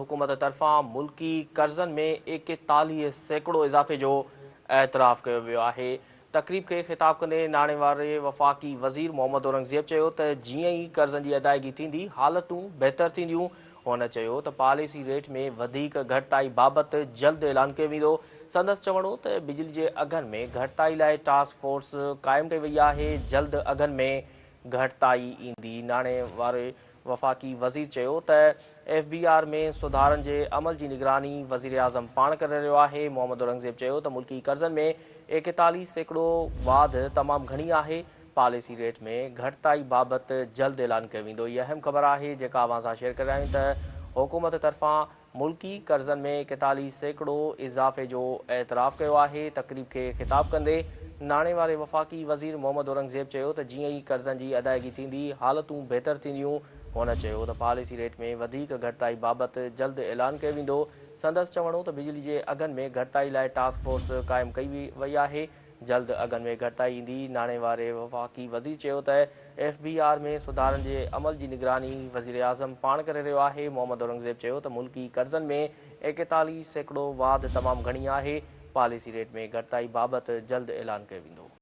حڪومت طرفان ملڪي قرضن ۾ 41% اضافي جو اعتراف ڪيو ويو آهي. تقريب کي خطاب ڪندي ناڻي واري وفاقي وزير محمد اورنگزيب چيو ته جيئن ئي قرضن جي ادائيگي ٿيندي حالتون بهتر ٿينديون. هن چيو ته پاليسي ريٽ ۾ وڌيڪ گهٽتائي بابت جلد اعلان ڪيو ويندو. سندس چوڻ هو ته بجلي جي اگهن ۾ گهٽتائي لاء ٽاسڪ فورس قائم ڪئي وئي آهي، جلد اگهن ۾ گهٽتائي ايندي. ناڻي واري وفاقي وزير چيو ته ايف بي آر ۾ سڌارن جي عمل جي نگراني وزيراعظم پاڻ ڪري رهيو آهي. محمد اورنگزيب چيو ته ملڪي قرضن ۾ 41% واڌ تمام گهڻي آهي، پاليسي ريٽ ۾ گهٽتائي بابت جلد اعلان ڪيو ويندو. هي اهم خبر آهي جيڪا اوهان سان شيئر ڪري رهيا آهيون ته حڪومت طرفان ملڪي قرضن ۾ 41% اضافي جو اعتراف ڪيو آهي. تقريب کي خطاب ڪندي ناڻي واري وفاقي وزير محمد اورنگزيب چيو ته جيئن ئي قرضن جي ادائيگي ٿيندي حالتون بهتر ٿينديون. هن چيو ته پاليسي ريٽ ۾ وڌيڪ گهٽتائي بابت جلد اعلان ڪيو ويندو. سندس چوڻ هو ته بجلي جي اگهن ۾ گهٽتائي لاء ٽاسڪ فورس قائم ڪئي وئي آهي، جلد اگهن ۾ گهٽتائي ايندي. ناڻي واري وفاقي وزير چيو ته ايف بي آر ۾ سڌارن جي عمل جي نگراني وزيراعظم پاڻ ڪري رهيو آهي. محمد اورنگزيب چيو ته ملڪي قرضن ۾ 41% واڌ تمام گهڻي آهي، پاليسي ريٽ ۾ گهٽتائي بابت جلد اعلان ڪيو ويندو.